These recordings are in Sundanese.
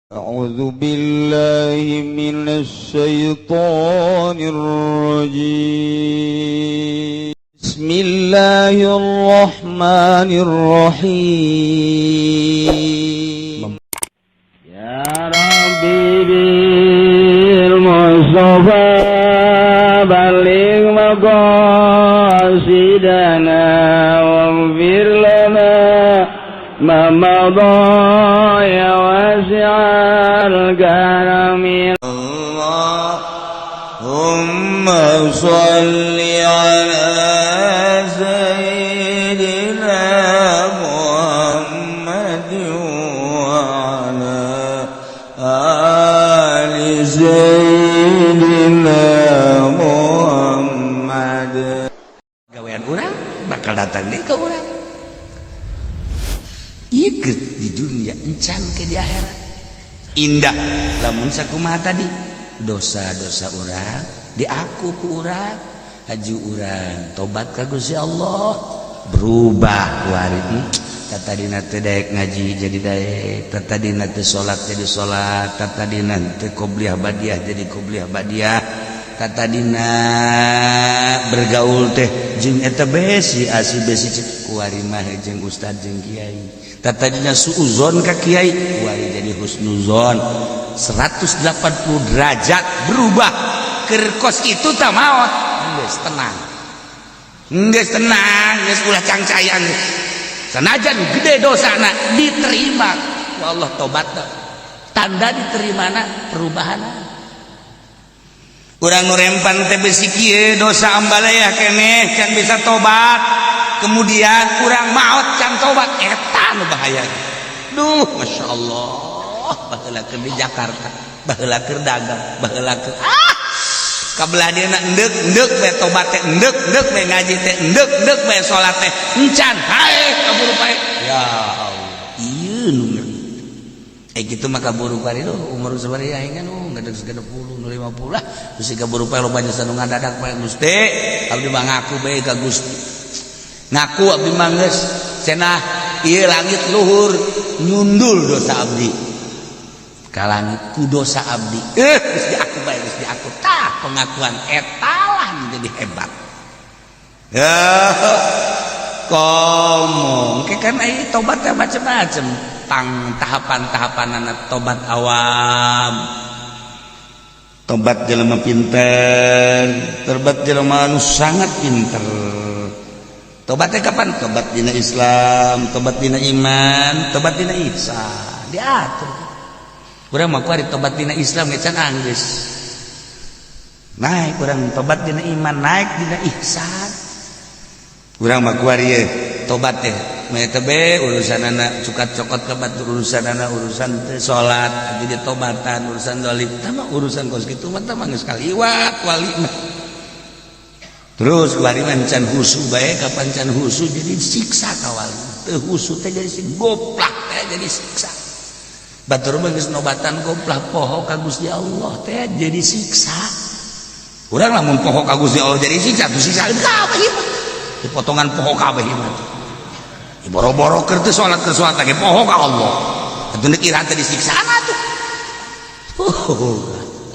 أعوذ بالله من الشيطان الرجيم. بسم الله الرحمن الرحيم. يا ربي بالمصطفى بلغ مقاصدنا واغفر لنا ما مضى يا واسع الكرم. اللهم صل على سيدنا محمد وعلى آل سيدنا محمد. Gawean urang bakal datang deui ka urang. Ieu di dunia encan ke di akhirat indah. Lamun sakumaha tadi, dosa-dosa urang diaku ku urang, haju urang tobat ka Gusti Allah, berubah kuari. Tadina teu daek ngaji jadi daek, tadina teu salat jadi salat, tadina teu qobliyah badiah jadi qobliyah badiah, tadina bergaul teh jeung eta besi asi besi kuari mah jeung ustad jeung kiai, tadina suuzon ka kiai kuari jadi husnuzon. 180 derajat berubah. Keur kos itu tak maot geus tenang, geus tenang, geus ulah cangcayang. Sanajan gede dosana diterima ku Allah tobat. Tanda diterimana perubahan. Urang nu rempan teh besi kieu, dosa ambalaya keneh can bisa tobat, kemudian urang maot can tobat, eta nu bahaya. Duh, Masya Allah, baheula keur di Jakarta, baheula keur dagang, baheula keur kabelah dia endek endek bae tobat teh, endek endek bae ngaji teh, endek endek bae salat teh, encan hae kaburu pae. Ya Allah, ieu nu ngeri. Gitu mah kaburu pae itu umur sabaraha aing kan geus 60 nu 50 lah. Geus kaburu pae, loba jasa nu ngadadak pae. Gusti, abdi mah ngaku bae ka Gusti, ngaku abdi mah geus cenah ieu langit luhur nyundul dosa abdi ka langit ku dosa abdi. Geus diaku bae, geus diaku. Tah, pengakuan eta lah menjadi hebat ya. Komo ke kan ai tobat teh macem-macem tang tahapan-tahapan anak. Tobat awam, tobat jelema pinter, tobat jelema anu sangat pinter. Tobatnya kapan? Tobat dina Islam, tobat dina iman, tobat dina ihsan, diatur. Urang mah kuari tobat dina Islam ge can anggeus naik. Urang tobat dina iman, naik dina ihsan. Urang mah kuari ye tobat teh be urusan anak cukat cokot kebat, urusan anak, urusan teh salat jadi tobatan, urusan dolim tama, urusan kos kitu mah mah geus kaliwat wali mah. Terus wali mah can husu bae. Kapan can husu jadi siksa ka wali, teu husu teh jadi si goplak teh jadi siksa. Batur mah geus nobatan, goplak poho ka Gusti Allah teh jadi siksa. Urang lamun poho ka Gusti Allah jadi siksa tuh, siksa kabeh mah dipotongan poho kabeh mah. Boro-boro keur teu salat, keur salat lagi poho ka Allah atuh, ira teh disiksana tuh.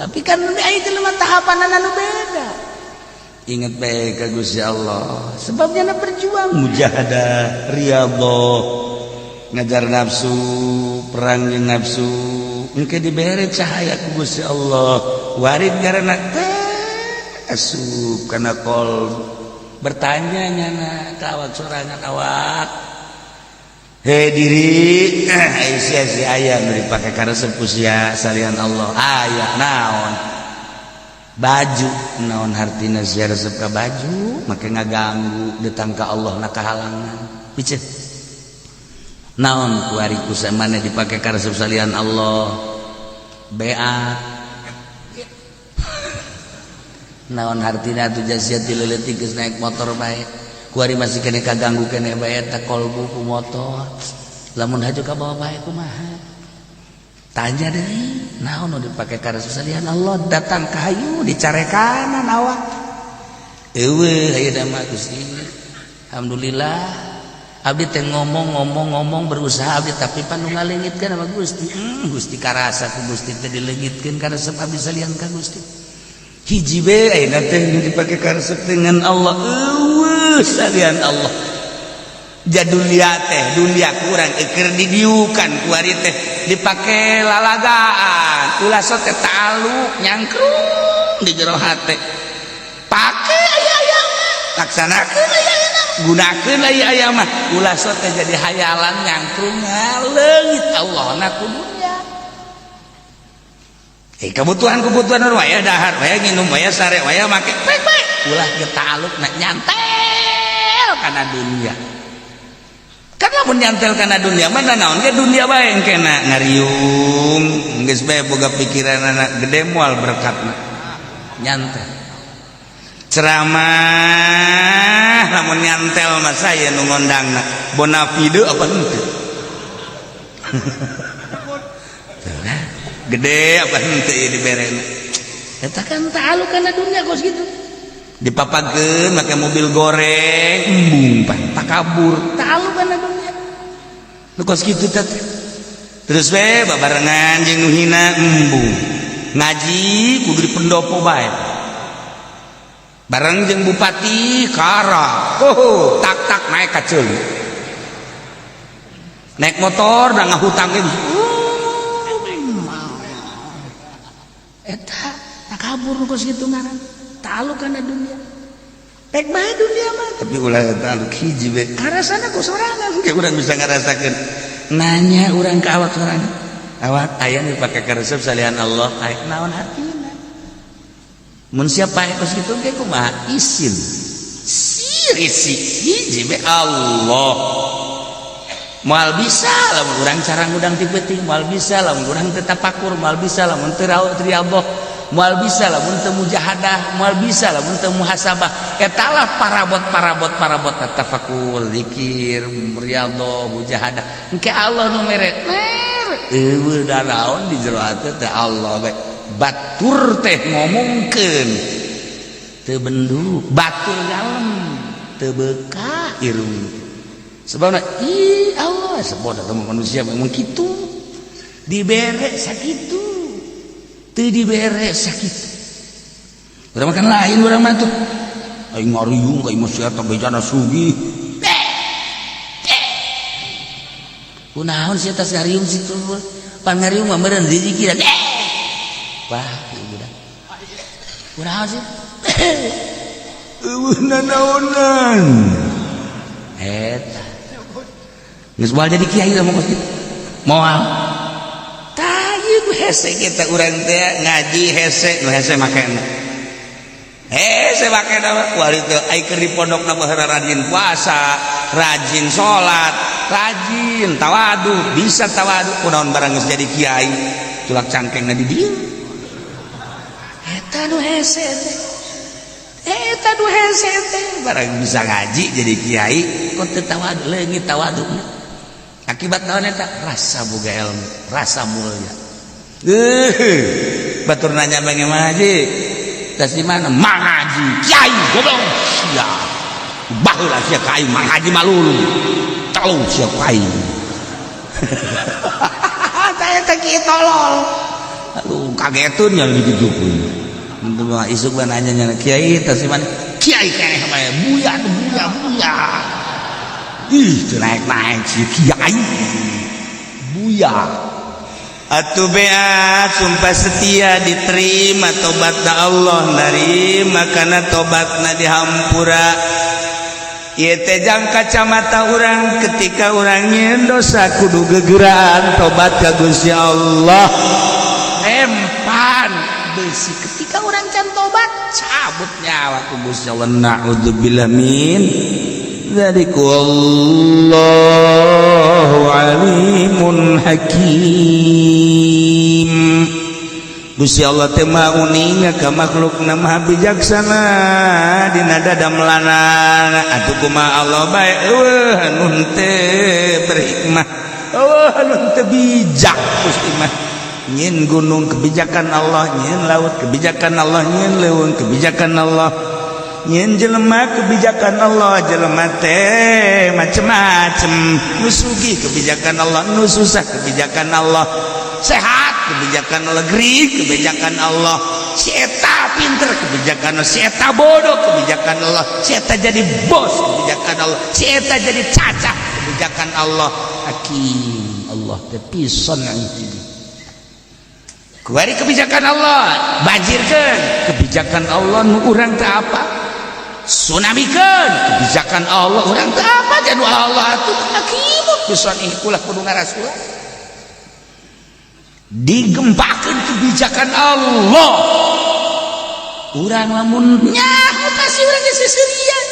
Tapi kan aya jelema tahapan anu beda. Ingat bae ka Gusti Allah, sebabnya na berjuang mujahadah, riyadhah, ngajar nafsu, perang jeung nafsu, engke dibere cahaya ku Gusti Allah. Warid karena teh asup kana qalb, bertanya nyana ka awak sorangan awak. Hei diri, sia si aya nu dipake karesep ku sia salian Allah? Aya. Naon? Baju. Naon hartina sia resep ka baju make ngaganggu datang ka Allah na kahalangan? Piceun naon kuari ku maneh dipake karesep salian Allah? Beak. Naon hartina atuh sia ti leutik geus naik motor bae, kuari masih kene kaganggu kene bae eta kolbu ku motor? Lamun haju ka bawa bae kumaha? Tanya deui, naon nu dipake karesep salian Allah? Datang ka hayu dicarekanan awak. Eueuh ayeuna mah Gusti, alhamdulillah. Abdi teh ngomong ngomong ngomong, berusaha abdi, tapi pan nu ngaleungitkeun sama Gusti. Gusti karasa ku Gusti teh dileungitkeun karesep abdi salian ka Gusti. Hiji be ayeuna teh nu dipake karesep dengan Allah, euweuh salian Allah. Jadulia teh dunia kurang eker didiukan kuari teh dipake lalagaan, ulah sok teh ta'aluk nyangkrung di jero hate. Pake aya aya mah, laksanakeun aya aya, gunakeun aya aya mah, ulah sok teh jadi hayalan nyangkrung ngaleungit Allah na ku dunya. Kebutuhan-kebutuhan waya dahar, waya nginum, waya sare, waya make, baik baik, ulah ge ta'aluk na nyantel kana dunia. Karena mun nyantel kana dunia mana naon ge dunia bae engkena ngariung geus bae boga pikiran anak gede moal berkatna. Nyantel ceramah lamun nyantel mah saya nu ngondangna bonafide apa henteu? Gede apa henteu ieu diberena? Eta kan ta'aluk kana dunia kos kitu. Dipapakeun make mobil goreng embung pan takabur ta'aluk kana dunia nu kos kitu teh. Terus we babarengan jeung nu hina embung, ngaji kudu di pendopo bae bareng jeung bupati kara, oh tak tak naik ka ceuli, naik motor da ngahutang ge, eta takabur nu kos kitu ngaran ta'aluk kana dunia. Pek bae dunia mah, tapi ulah ta'aluk hiji be karasana ku sorangan ge urang bisa ngarasakeun. Nanya urang ka awak sorangan, awak aya nu dipake karesep salian Allah, aya naon artina mun siapa pae kos kitu ge kumaha isin sirisi hiji be Allah. Moal bisa lamun urang cara ngudang ti peuting, moal bisa lamun urang teu tapakur, moal bisa lamun teu riadhah, moal bisa lamun teu mujahadah, moal bisa lamun teu muhasabah. Eta lah parabot parabot parabot tafakur, zikir, riyadhah, mujahadah. Engke Allah nu mere mere eueuh da naon di jero hate teh Allah bae. Batur teh ngomongkeun teu bendu, batur ngalem teu beukah irung. Sebabna ih Allah sebab manusia memang kitu, dibere sakitu teu dibere sakitu. Urang makan lain urang mah tuh aing ngariung ka imah sia teh bejana sugih. Kunaon sia tas ngariung situ, pan ngariung mah meureun rezeki. Wah budak kunaon sih eueuh nanaonan eta geus moal jadi kiai lah mah kitu moal. Tah ieu hese kita urang teh ngaji hese nu hese makena hese makena wali teh ai keur di pondokna baheula rajin puasa, rajin salat, rajin tawadu, bisa tawadu kunaon barang geus jadi kiai tulak cangkengna di dieu. Eta nu hese teh, eta nu hese teh barang bisa ngaji jadi kiai kok teu tawadu, leungit tawaduna. Akibat naon eta? Rasa boga ilmu, rasa mulia. Batur nanya bagaimana haji? Tas di mana? Mang haji, kiai goblok sia. Baheula sia ka aing mang haji malulu. Telu sia ku aing. Tah eta kieu tolol. Aduh kagetun nya digitukeun. Mun mah isuk mah nanya nya kiai tas di mana? Kiai keneh bae, buya buya buya. Ih, teu naik-naik si kiai. Buya. Atuh beat sumpah setia diterima tobatna Allah, narima karena tobatna dihampura. Ieu teh jang kacamata urang ketika urang nyieun dosa kudu gegeraan tobat ka Gusti Allah. Empan besi ketika urang can tobat cabut nyawa ku Gusti Allah. Na'udzubillah min dzalik, wallahu alimun hakim. Gusti Allah teh Maha uninga ka makhlukna, Maha bijaksana dina dadamelanana. Atuh kumaha Allah bae eueuh anu teu berhikmah, eueuh anu teu bijak. Gusti mah nyieun gunung kebijakan Allah, nyieun laut kebijakan Allah, nyieun leuweung kebijakan Allah. Nyen jelema kebijakan Allah, jelema teh macem-macem. Nu sugih kebijakan Allah, nu susah kebijakan Allah, sehat kebijakan Allah, gering kebijakan Allah, si eta pinter kebijakan Allah, si eta bodoh kebijakan Allah, si eta jadi bos kebijakan Allah, si eta jadi cacah kebijakan Allah. Hakim Allah teh pisan. Kuari kebijakan Allah banjirkeun, kebijakan Allah nu urang teh apa, tsunamikeun kebijakan Allah, urang teh apa. Jadi Allah tuh hakim pisan, ikulah kudu ngarasulah. Digempakeun kebijakan Allah, urang lamun nyaho pasti urang geus seserian.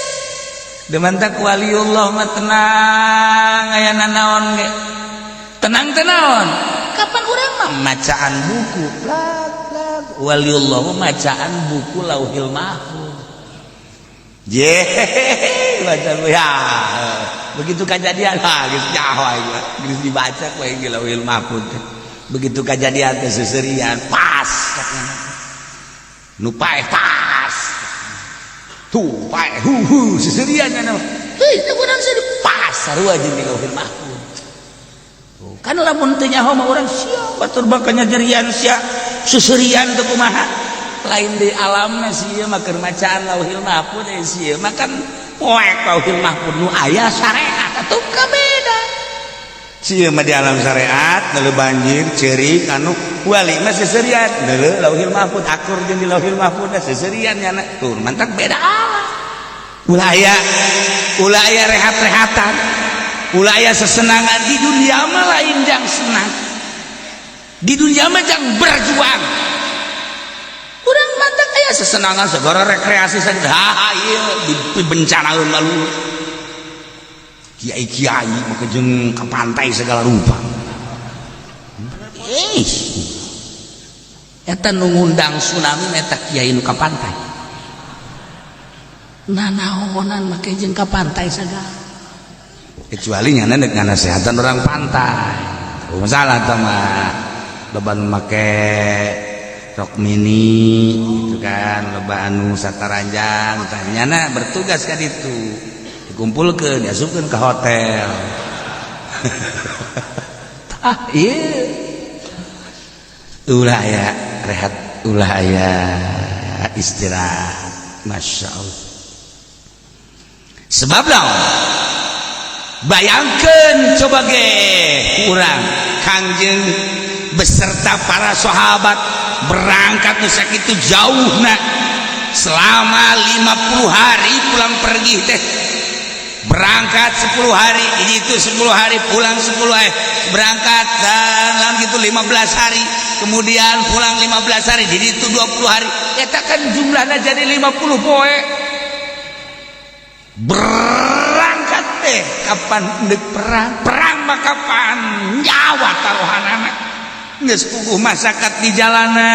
Demantak waliullah mah tenang, aya nanaon ge tenang. Tenaon kapan urang mah macaan buku plak plak, waliullah mah macaan buku Lauhil Mahfuz. Je baca ya, begitu kejadian, ha, geus nyaho aing, geus dibaca ku aing Lauhil Mahfuz. Begitu kejadian teh seserian, pas nu paeh, pas tuh paeh, hu hu seserian nya. Hei, urang pas sarua jeung di Lauhil Mahfuz. Kan lamun teu nyaho mah urang sia batur bakal nyerian, sia seserian teh kumaha. Lain di alamna, sia mah keur macaan Lauhil Mahfuz. Eh, sia mah kan poek Lauhil Mahfuz nu aya syariat atuh kabeda. Sia mah di alam syariat neuleuh banjir ceurik, anu wali mah seserian neuleuh Lauhil Mahfuz, akur jeung di Lauhil Mahfuz seserian nyana. Tuh mantak beda alam. Ulah aya, ulah aya rehat-rehatan, ulah aya sesenangan. Di dunia mah lain jang senang, di dunia mah jang berjuang. Urang mantak aya sesenangan segala rekreasi saja, ha ieu dibencanaeun malu. Kiai-kiai maka jeung ke pantai segala rupa. Ih, eta nu ngundang tsunami eta kiai nu ka pantai. Nanaonan make jeung ka pantai segala? Kecuali nyana dek nganasehatan orang pantai, oh, masalah tah mah loba nu make rok mini gitu kan, loba anu sataranjang tah nyana bertugas kan itu dikumpulkeun, diasupkeun ke hotel. Tah ieu ulah aya rehat, ulah aya istirahat. Masya Allah, sebab naon? Bayangkan coba ge kurang Kangjeng beserta para sahabat berangkat nu sakitu jauh nak selama 50 hari pulang pergi teh. Berangkat 10 hari ini itu 10 hari, pulang 10 hari, berangkat dan gitu 15 hari, kemudian pulang 15 hari, jadi itu 20 hari. Eta kan jumlahnya jadi 50 poe berangkat teh. Kapan ndek perang? Perang mah kapan nyawa taruhanana. Geus puguh masyarakat di jalana,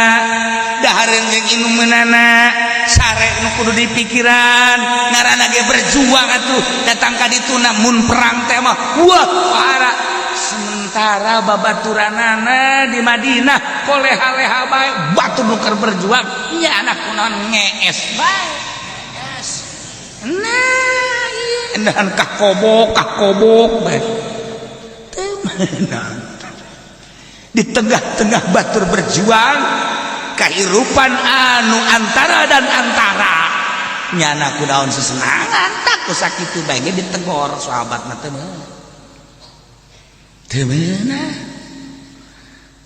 dahareun jeung inumeunana, sare nu kudu dipikiran, ngaranna ge berjuang atuh. Datang ka ditu mun perang teh mah wah parah. Sementara babaturanana di Madinah koleha-leha bae, batur nu keur berjuang nya anak kunaon ngees bae. Nah iya, dan kakobok kakobok bae teu meunang. Di tengah-tengah batur berjuang kehidupan anu antara dan antara, nyana kunaon sesenangan? Tak ku sakitu bae ge ditegor sahabat mah teu meunang, teu meunang.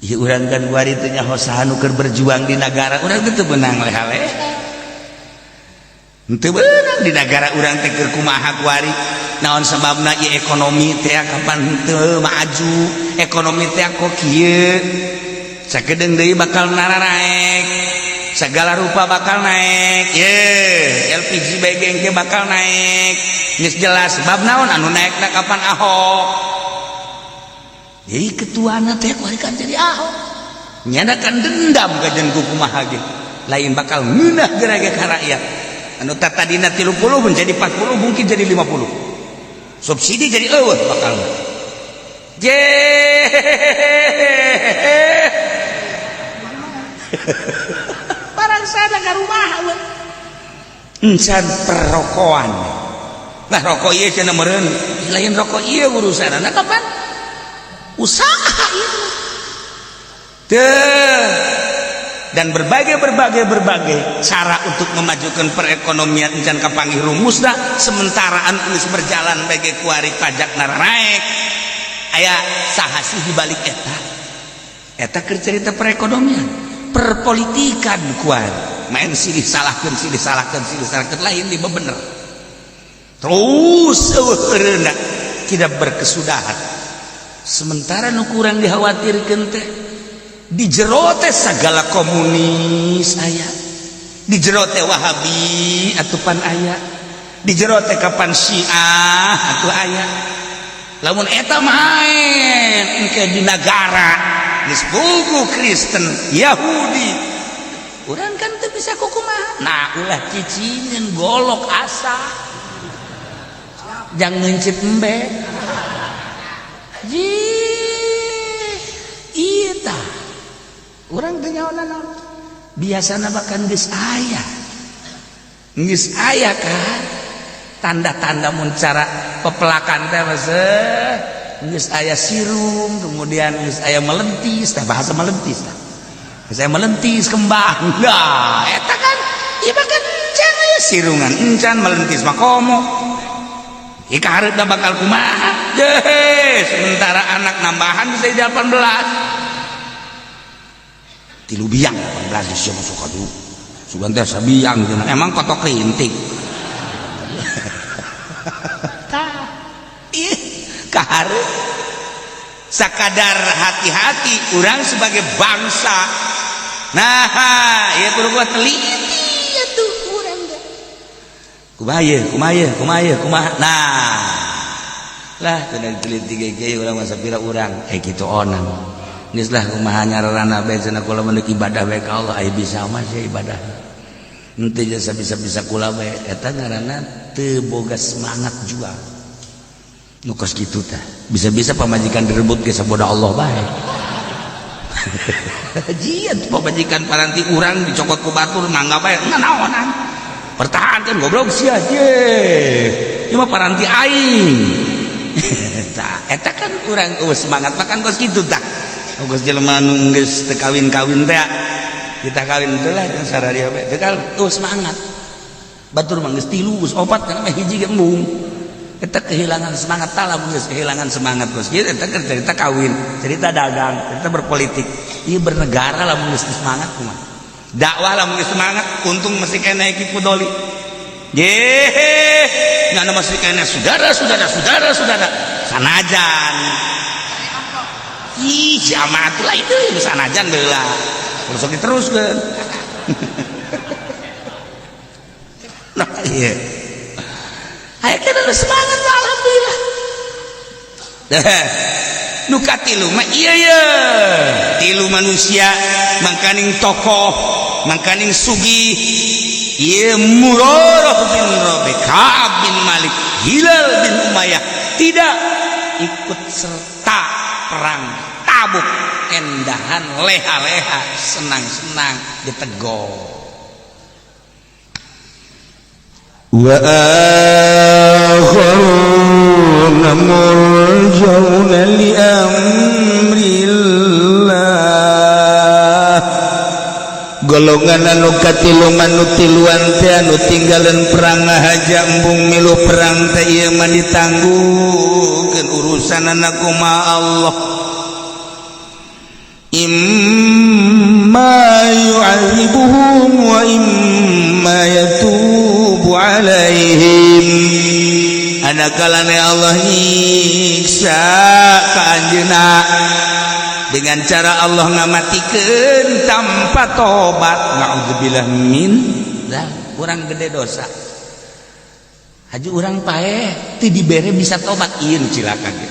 Ieu urang kan kuari teh nyaho saha nu keur berjuang di nagara urang teh. Teu meunang leha-leha, teu meunang. Di nagara urang teh keur kumaha kuari? Naon sebabna ieu ekonomi teh kapan teu maju? Ekonomi teh kok kieu? Sakedeung deui bakal naik, segala rupa bakal naik. Ye LPG bae ge bakal naik, geus jelas. Sebab naon anu naikna? Kapan Ahok jadi ketuana teh kuari kan jadi Ahok, nyana kan dendam ka jeung kumaha ge lain bakal ngeunah geura ge ka rakyat. Anu tadina 30 menjadi 40, mungkin jadi 50, subsidi jadi eueuh bakal je. Barang sana ka rumah. Encan perrokoan. Nah, rokok ieu cenah meureun lain rokok ieu urusanna kapan usaha ieu teh dan berbagai berbagai berbagai cara untuk memajukan perekonomian encan kapanggih rumusna. Sementara anu geus berjalan bagi kuari pajak naraek, aya saha sih di balik eta? Eta keur cerita perekonomian, perpolitikan kuari main silih salahkeun, silih salahkeun, silih salahkeun, lain di bener terus eueuh tidak berkesudahan. Sementara nu kurang dikhawatirkeun teh di jero teh segala komunis aya, di jero teh Wahabi atupan aya, di jero teh kapan Syiah atuh aya. Lamun eta main engke di nagara geus puguh Kristen, Yahudi, urang kan teu bisa kukumaha. Nah, ulah cicingin golok asa jangan ngencit embe. Jih, iya tah urang teh nyaho naon biasana, bahkan geus aya, geus aya kan tanda-tanda mun cara pepelakan teh mah geus aya sirum, kemudian geus aya melentis tah, bahasa melentis tah, geus aya melentis kembang. Nah, eta kan ieu bahkan encan aya sirungan, encan melentis mah komo. Ika hareupna bakal kumaha? Deh, sementara anak nambahan bisa jadi 18. Tilu biang 18 di sia masuk kadu. Sugan teh sabiang cenah. Emang kotok rintik. Tah. Ih, kahareup. Sakadar hati-hati urang sebagai bangsa. Nah, ieu kudu kuat teliti atuh urang teh. Kumaha ieu, kumaha ieu, kumaha ieu, kumaha. Nah, lah teu diteliti ge urang masa pira urang eh kitu onang. Geus lah, kumaha nyararana bae cenah, kula mah ibadah bae ka Allah, aya bisa mah sia ibadah. Henteu jasa bisa-bisa kula bae, eta ngaranna teu boga semangat juang. Nu kos kitu tah. Bisa-bisa pamajikan direbut ge saboda Allah bae. Jian pamajikan paranti urang dicokot ku batur mangga bae nanaonan. Pertahankan goblok sia ye. Ieu mah paranti aing. Tah, eta kan urang eueuh semangat makan kos kitu tah. Geus jelema nu geus teu kawin-kawin teh, kita kawin teh lah jeung sararia bae. Teu eueuh semangat. Batur mah geus tilu, geus opat, kana mah hiji ge embung. Eta kehilangan semangat tah, lamun geus kehilangan semangat kos kieu eta keur cerita kawin, cerita dagang, cerita berpolitik. Ieu bernegara lamun geus semangat kumaha? Dakwah lamun geus semangat, untung masih kena Ki Pudoli. Ye, nyana masih kena saudara, saudara, saudara, saudara. Sanajan. Ih, jamaah lah itu sanajan baheula. Terus diteruskeun. Nah, iya. Aya kana semangat alhamdulillah. Deh. Nu katilu mah iya ye. Tilu manusia mangkaning tokoh, mangkaning sugih. Ieu Murarah bin Rabi, Ka'ab bin Malik, Hilal bin Umayyah tidak ikut serta perang Tabuk, endahan leha-leha, senang-senang ditegor. Wa akharuna murjauna li amrillah. Golongan anu katilu manu tiluan teh anu tinggalan perang ngahaja embung milu perang teh, ieu mah ditangguhkeun urusanana kumaha Allah. Imma yu'adzibuhum wa imma yatubu alaihim. Anakalane Allah nyiksa ka anjeunna dengan cara Allah ngamatikeun tanpa tobat, naudzubillah min lah. Urang gede dosa, haju urang paeh teu dibere bisa tobat, ieu nu cilaka ge,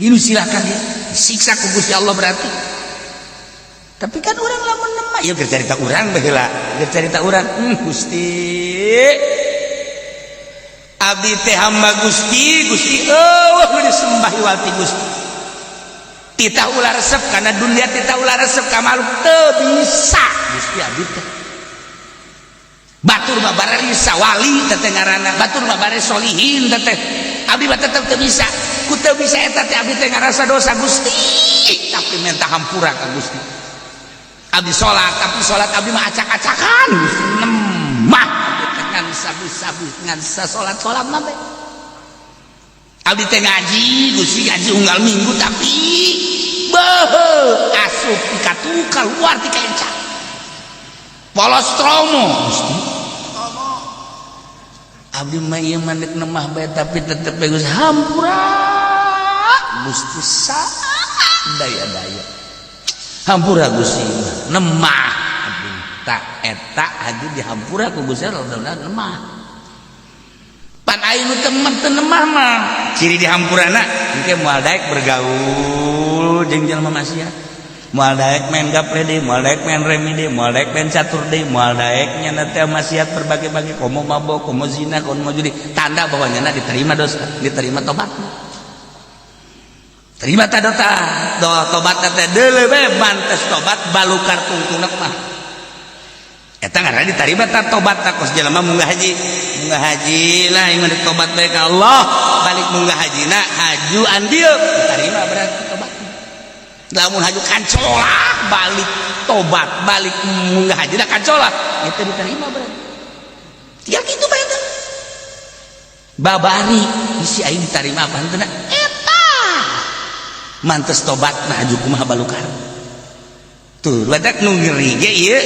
ieu nu cilaka ge, siksa ku Gusti Allah berarti. Tapi kan urang lamun lemah ieu keur carita urang baheula, keur carita urang, Gusti, abdi teh hamba Gusti, Gusti eueuh nu disembah iwal ti Gusti. Titah ulah resep karena dunia, titah ulah resep ka makhluk, teu bisa Gusti abdi teh. Batur mah barari sawali teteh ngaranna, batur mah bare solihin teteh. Abdi mah tetep teu bisa. Ku teu bisa eta teh abdi teh ngarasa dosa, Gusti, tapi minta hampura ka Gusti. Abdi salat, tapi salat abdi mah acak-acakan, Gusti. Nemah abdi teh ngan sabi-sabi ngan sasolat-solat mah teh. Abdi teh ngaji, Gusti, ngaji unggal minggu, tapi beuh, asup ti katu keluar ti kenca. Polos tromo, Gusti. Abdi mah ieu mah deuk nemah bae, tapi tetep bae, Gusti, hampura. Gusti, sa daya-daya. Hampura, Gusti, nemah abdi. Tak eta haju dihampura ku Gusti Allah nemah. Pan aya nu temen teu nemah mah ciri dihampurana engke moal daek bergaul jeung jelema maksiat. Moal daek main gaple deui, moal daek main remi deui, moal daek main catur deui, moal daek nyana teh maksiat berbagai-bagai, komo mabok, komo zina, komo judi. Tanda bahwa nyana diterima dosa, diterima tobat. Terima ta dosa, tobat teh deuleu bae mantes tobat balukar tungtungna mah. Eta ngaranna diterima ta tobat ta kos jelema munggah haji. Munggah haji lah ieu mah tobat bae ka Allah, balik munggah hajina haju andieu diterima berarti tobat. Lamun haju kancolak balik tobat balik munggah haji da kancolak itu diterima berarti. Tinggal kitu bae teh. Babari isi aing diterima apa henteu eta. Mantes tobat nah haju kumaha balukar. Tuh, badak nu ngeri ge ieu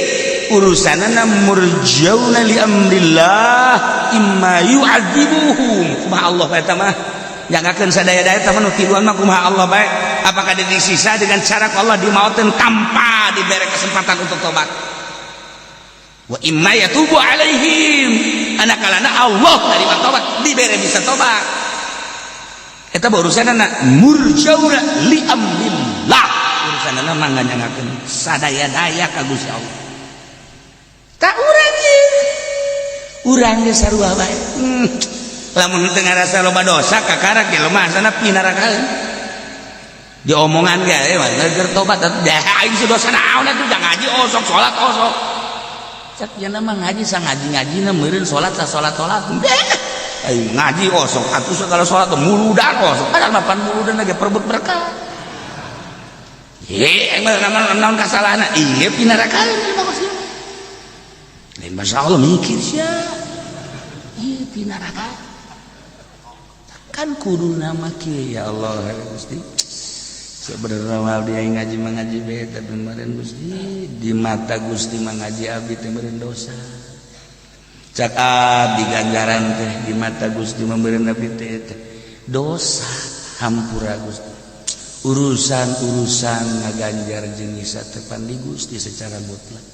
urusanana murjauna li amrillah imma yu'adzibuhum. Kumaha Allah eta mah? Nyangakeun sadaya-daya eta mah nu tiluan mah kumaha Allah bae. Apakah disiksa dengan cara Allah dimauteun tanpa diberi kesempatan untuk tobat? Wa imma yatubu alaihim. Anak kalana Allah nerima tobat, dibere bisa tobat. Eta urusanana murjauna li amrillah. Urusanana mah nganyangakeun sadaya-daya ka Gusti Allah. Tak urang ge. Urang ge sarua bae. Lamun teu ngarasa loba dosa kakarak ge lemah sana pinarakaeun. Diomongan ge mah keur tobat dah aing dosa naon atuh, da ngaji osok, salat osok. Cak jana mah ngaji sa ngaji-ngajina meureun salat sa salat-salat. Aing ngaji osok atuh segala salat muludan osok. Padahal mah pan muludan ge perebut berkah. Ye, aing mah naon kasalahna? Ieu pinarakaeun mah kos. Lain Masya Allah mikir sia. Ieu pinarakaeun. Kan kudu nama kieu, ya Allah Gusti. Sebenarnya mah abdi aing ngaji mah ngaji bae, tapi meureun Gusti di mata Gusti mah ngaji abdi teh meureun dosa. Cak abdi ganjaran teh di mata Gusti mah meureun abdi teh dosa, hampura Gusti. Urusan-urusan ngaganjar jeung nyiksa teh pan di Gusti secara mutlak.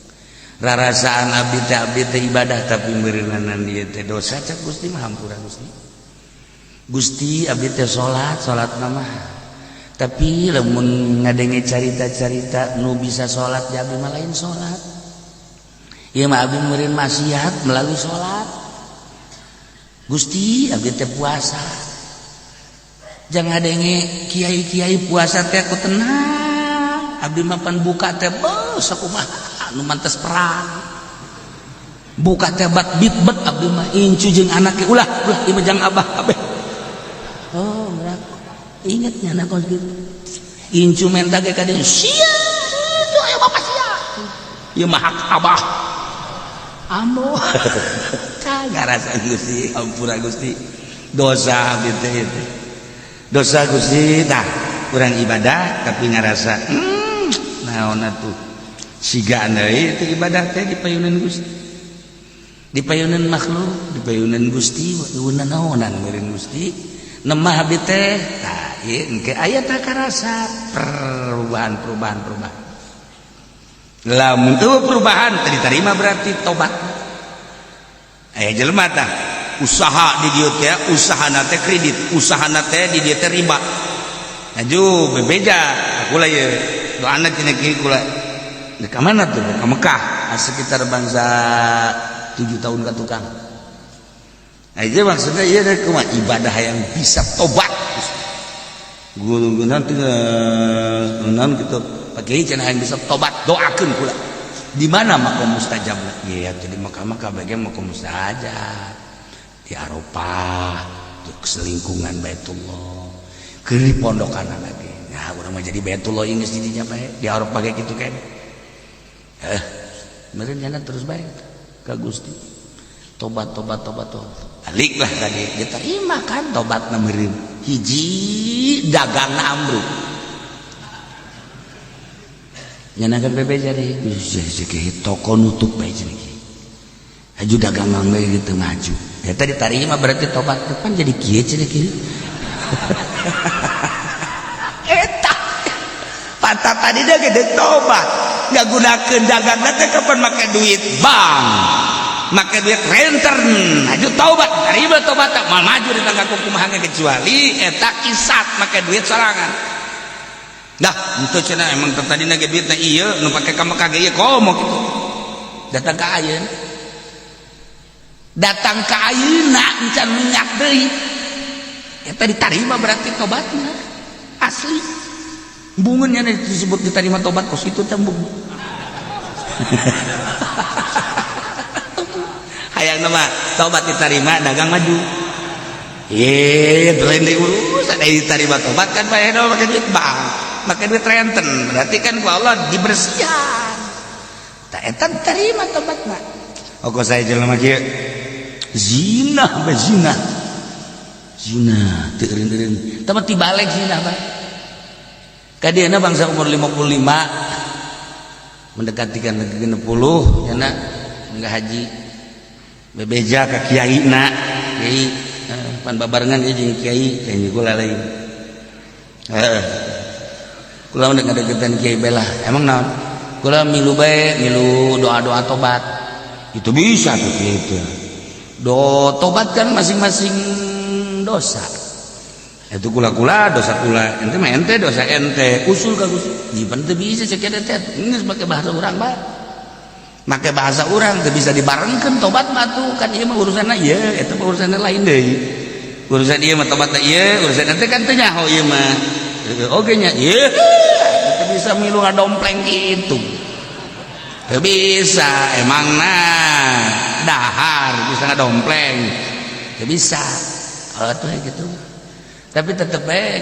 Rarasaan abdi teh ibadah, tapi meureunanan dieu teh dosa, cak Gusti mah hampura Gusti. Gusti, abdi teh salat, salat mah tapi lamun ngadenge carita-carita nu bisa salat ya abdi mah lain salat. Ieu mah abdi meureun maksiat melalui salat. Gusti, abdi teh puasa. Jangan ngadenge kiai-kiai puasa teh aku tenang. Abdi mah pan buka teh beuh sakumaha nu mantes perang. Buka teh bat bitbet abdi mah incu jeung anak ulah ulah ieu mah jang abah kabeh. Oh, gerak. Ingat nyana kos gitu. Incu menta ge ka dieu sia itu aya bapak sia. Ieu mah hak abah. Ambo. Ngarasa Gusti, ampura Gusti. Dosa abdi teh itu. Dosa Gusti tah kurang ibadah tapi ngarasa naon atuh. Siga deui itu ibadah teh dipayunan Gusti. Dipayunan makhluk, dipayunan Gusti, eueunan naonan meureun Gusti. Nemah abdi teh tah ieu engke aya tah karasa perubahan perubahan perubahan. Lamun eueuh perubahan teu diterima berarti tobat. Aya jelema tah usaha di dieu teh, usahana teh kredit, usahana teh di dieu teh riba. Aju bebeja kula ieu doana cenah kieu kula. Di ka mana tuh? Ka Mekah, sekitar bangsa 7 tahun ka tukang. Nah, itu maksudnya iya kumaha ibadah yang bisa tobat. Guru nanti naon gitu. Pakai cenah yang bisa tobat, doakeun kula. Di mana makom mustajab? Ya jadi Mekah mah kabeh makom mustajab. Di Arafah, di selingkungan Baitullah. Keur di pondokan lagi. Nah, urang mah jadi Baitullah geus didinya bae. Di Arafah kayak gitu kan. Meureun nyana terus bae ka Gusti. Tobat tobat tobat tobat. Baliklah tadi diterima kan tobatna meureun. Hiji dagangna ambruk. Nyanakan bebe jadi toko nutup bae cenah kieu. Haju dagangan bae gitu maju. Ya tadi diterima berarti tobat depan jadi kieu cenah kieu. Eta patah tadi dia gede tobat. Ngagunakeun dagangna teh kapan make duit bank. Make duit renten. Haju tobat, terima tobat mal maju di tangga kumaha kecuali eta kisat make duit sorangan. Dah, itu cenah emang tadi nage duitna ieu nu pake ka Mekah ge ieu komo kitu. Datang ka ayeuna. Datang ka ayeuna encan minyak deui. Eta diterima berarti tobatna. Asli. Bungeun nya disebut diterima tobat kos kitu teh embung. Hayang mah tobat diterima dagang maju. Lain deui urusan diterima tobat kan bae make duit bank. Make duit renten berarti kan ku Allah dibersihan. Tak eta terima tobatna. Oh kok saya jelema kieu zina bae zina. Zina teu eureun-eureun. Tah tibalik zina bae. Ka dieuna bangsa umur 55 mendekati kan 60 nya enggak haji. Bebeja ka kiai na. Kiai pan babarengan ieu jeung kiai teh kula lain. Heeh. Kula udah ngadeketan kiai belah. Emang naon? Kula milu bae, milu doa-doa tobat. Itu bisa tuh kiai itu. Do tobat kan masing-masing dosa. Itu kula-kula dosa kula, ente mah ente dosa ente. Usul ka Gusti. Jipan teu bisa cek teh. Geus make bahasa urang bae. Make bahasa urang teu bisa dibarengkeun tobat mah tuh kan ieu mah urusanna ieu, eta mah urusanna lain deui. Urusan ieu mah tobatna ieu, urusan ente kan teu nyaho ieu mah. Oke nya, ieu teu bisa milu ngadompleng gitu. Teu bisa, emang nah dahar bisa ngadompleng. Teu bisa. Oh tuh gitu. Tapi tetep bae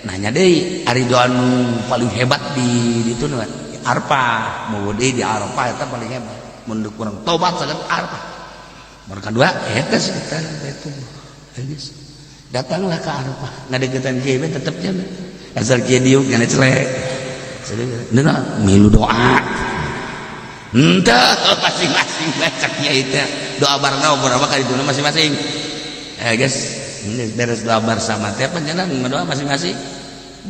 nanya deui ari doa nu paling hebat di ditu nu Arafah, mau deui di Arafah eta paling hebat. Mun kurang tobat sangat Arafah. Nomor kedua eta sekitar Baitullah. Geus. Datanglah ke Arafah. Ngadeukeutan kiai tetep nya. Asal kiai diuk nyana celek. Nah, milu doa. Henteu masing-masing bae cek kiai teh. Doa bareng beberapa kali itu masing-masing. Guys, ini beres doa bersama teh panjenengan doa masing-masing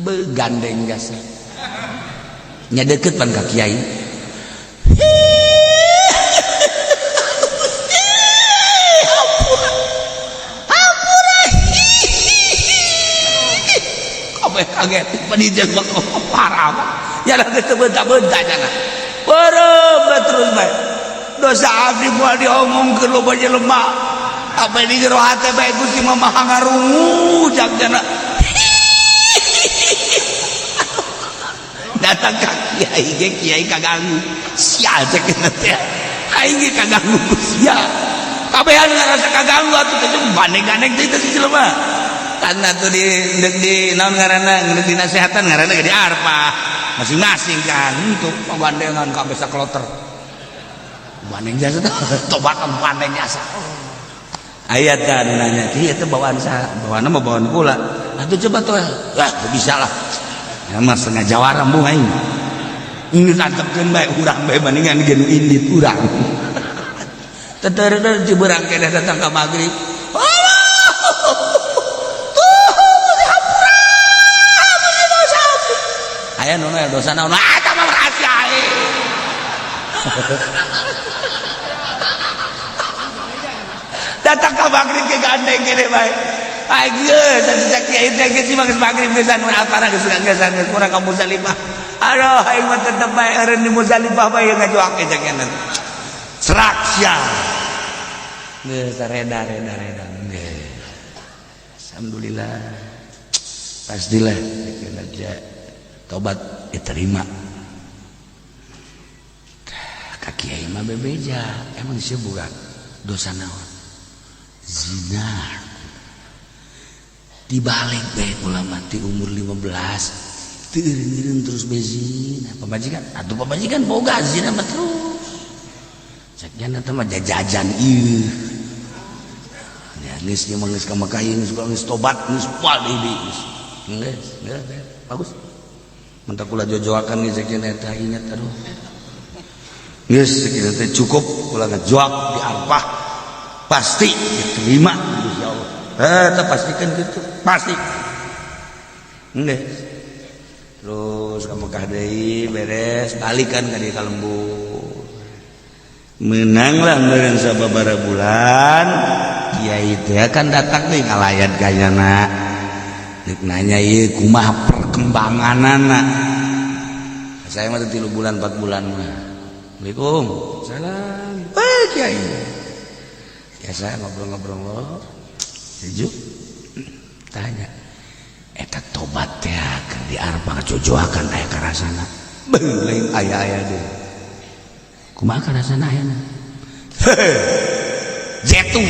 begandeng gas. Nya deket pan ka kiai. Hampura. Kabeh kaget panijeng parah. Ya geus teu bentak-bentak cenah. Beureum terus bae. Dosa abdi moal diomongkeun loba jelema. Apa di jero hate bae Gusti mah maha ngarungu cak cenah. Datang ka kiai ge kiai kaganggu. Sial cek teh. Aing ge kaganggu ku sia. Kabehan ngarasa kaganggu atuh teh bandeng-gandeng teh si jelema. Karena tuh di naon ngaranna ngeundeuk dinasehatan ngaranna ge di Arfah. Masing-masing kan untuk panggandengan kabeh sakloter. Bandeng jasa teh tobatan bandeng jasa. Ayat kan nanya, kieu teh bawaan saha? Bawaanna mah bawaan kula. Atuh coba tuh. Wah, bisa lah. Ya mah setengah jawara embung aing. Ini tantepkeun bae urang bae bandingan ge nu indit urang. Teter-teter ciberang keneh datang ka magrib. Allah! Tuh, hampura. Dosa abdi. Aya nu dosa naon? Ah, eta mah rahasia aing. Datang ka magrib ke gandeng kene bae. Aing geus cek kiai teh geus mah geus magrib geus anu apara geus geus geus kurang ka Muzdalifah. Aduh aing mah tetep bae eureun di Muzdalifah bae ngajuak cek nya. Serak sia. Geus reda reda reda. Geus. Alhamdulillah. Pastilah aja tobat diterima. Ka kiai mah bebeja, emang sia boga dosa naon? Zina. Dibalik bae ulama ti umur 15 teu eureun terus be zina. Pamajikan atuh pamajikan boga zina mah terus. Cek nya teh mah jajajan ieu. Ya geus ieu mah geus ka Mekah ieu geus geus tobat geus moal deui geus. Geus, geus bagus. Mentak kula jojoakan geus cek eta ingat aduh. Geus cek teh cukup kula ngajoak di Arfah pasti diterima Gusti Allah. Eta pastikan gitu, pasti. Geus. Terus ka Mekah deui beres balikan ka dieu ka lembur. Menanglah meureun sababaraha bulan kiai teh kan datang deui ngalayat ka nyana. Rek nanya ieu kumaha perkembanganana. Saya mah 3 bulan 4 bulan mah. Assalamualaikum. Salam. Eh kiai. Biasa ngobrol-ngobrol. Sejuk. Tanya. Eta tobat teh keur di Arfah ngajojoakan aya karasana. Beuh lain aya-aya deui. Kumaha karasana ayana? Jetu.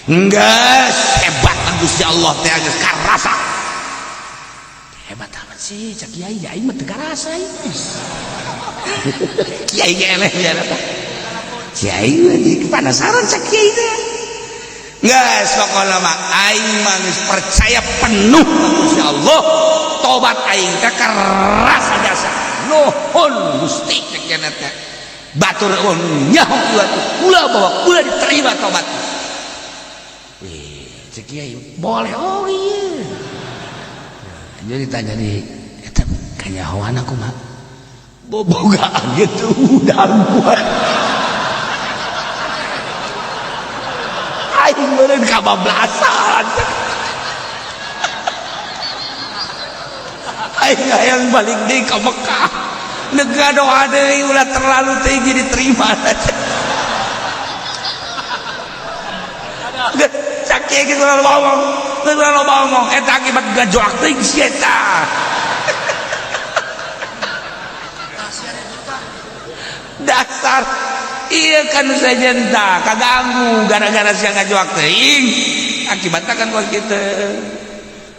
Enggak, hebat Gusti Allah teh geus karasa. Hebat amat sih cak kiai, aing mah teu karasa ieu. Kiai ge eleh biar eta. Kiai mah jadi penasaran cak kiai teh. Geus pokona mah aing mah geus percaya penuh ka Gusti Allah. Tobat aing teh karasa jasa. Nuhun Gusti cek nya teh. Batur nyaho kula kula bahwa kula diterima tobat. Wih, cek kiai boleh oh iya. Jadi tanya di eta kanyahoan aku mah. Bobogaan gitu udang gua. Aing meureun kabablasan. Aing hayang balik deui ka Mekah. Nega doa deui ulah terlalu tinggi diterima. Cak kieu geus terlalu ngomong, terlalu ngomong eta akibat gajoak teuing si eta. Dasar iya kan sajenta kaganggu gara-gara sia ngajoak teuing akibatna kan kos kitu.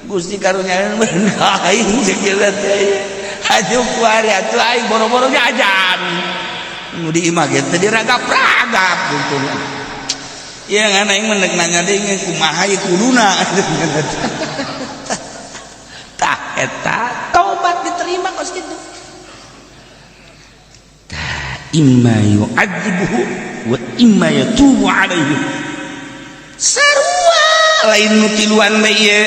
Gusti karunya aing cek ieu teh. Aduh kuari atuh aing boro-boro jajan. Nu di imah ge teu diragap-ragap gitu. Iya ngan aing mah nanya deui kumaha ieu kuduna. Tah eta tobat diterima kos kitu. Tah imma yu'adzibuhu wa imma yatubu alaihi. Sarua lain nu tiluan bae ieu.